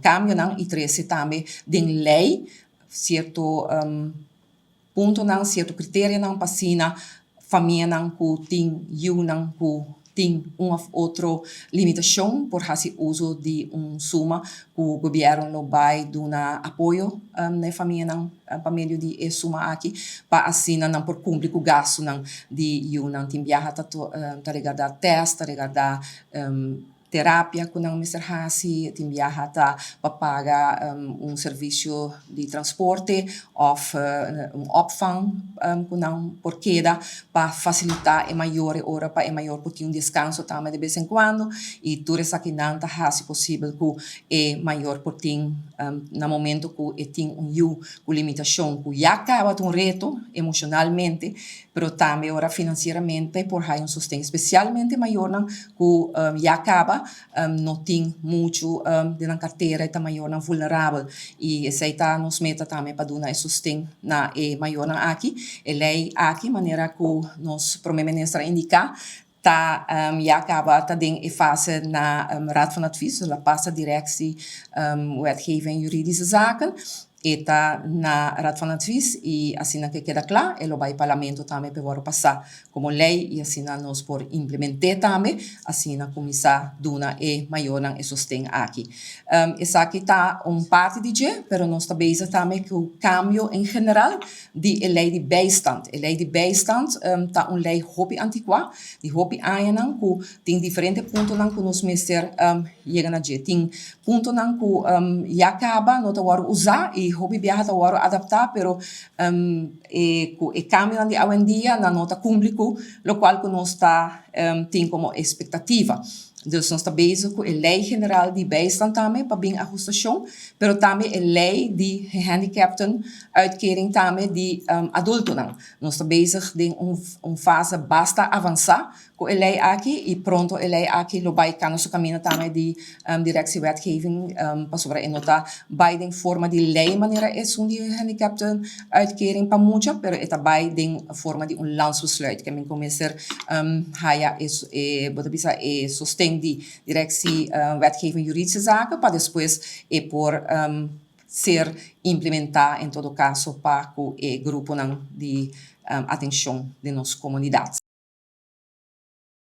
Cambionan y trece tambe den ley cierto puntonan, cierto criterionan pa asina famianan cu tin yiunan cu tin un of otro limitacion por haci uso di un suma cu gobierno lo bay duna apoyo na e famianan pa medio di e suma aki pa asina nan por cumpli cu gastonan di yiunan. Tin biaha ta regarda test, ta regarda terapia ku nan mester hasi, tin biaha ta pa paga un servisio di transporte òf un opvang ku nan por keda pa fasilitá e mayor e ora pa e mayor por tin un deskanso tambe de bes en kuando i tur esakinan ta hasi posibel ku e mayor por tin na momento ku e tin un yu ku limitashon ku ya kaba ta un reto emoshonalmente pero tambe ora finansieramente por haya un sosten, spesialmente mayornan ku ya kaba no tin muchu den nan kartera, e ta mayornan vulnerabel i esei ta nos meta tambe pa duna e sosten na e mayornan aki. E lei aki manera ku nos Prome Minister a indiká ta ya kaba ta den e fase na Raad van Advies, dus la pasa Directie Wetgeving en Juridische Zaken. E ta na Raad van Advies y asina ke keda kla e lo bai Parlamento tambe pa e wòrdu pasá komo lei y asina nos por implement'é tambe, asina kuminsá duna e mayornan e sosten aki. Esaki ta un parti di dje, pero nos ta bezig tambe ku kambio en general di e lei di bijstand. E lei di bijstand ta un lei hopi antikuá, di hopi añanan ku tin diferente puntonan ku nos mester yega na dje. Tin puntonan ku ya kaba no ta wòrdu usá i hopi biaha ta wòrdu adaptá pero e ku e kambionan di awendia nan no ta kumpli ku lokual ku nos ta tin komo espektativa. Dus nos ta bezig ku e lei general di bijstand tambe pa bin ahustashon, pero tambe e lei di gehandicapten uitkering tambe di adultonan. Nos ta bezig den un fase basta avansá Ku e lei aki i pronto e lei aki lo bai kanda su kaminda tambe di Directie Wetgeving pasobra e no ta bai den forma di lei manera esun di handicapten uitkering pa mucha pero e ta bai den forma di un landsbesluit ke men ku mester haya e bo ta bisa e sosten di Directie Wetgeving Juridische Zaken pa despues e por ser implementá en todo kaso pa ku e gruponan di atenshon den nos komunidat.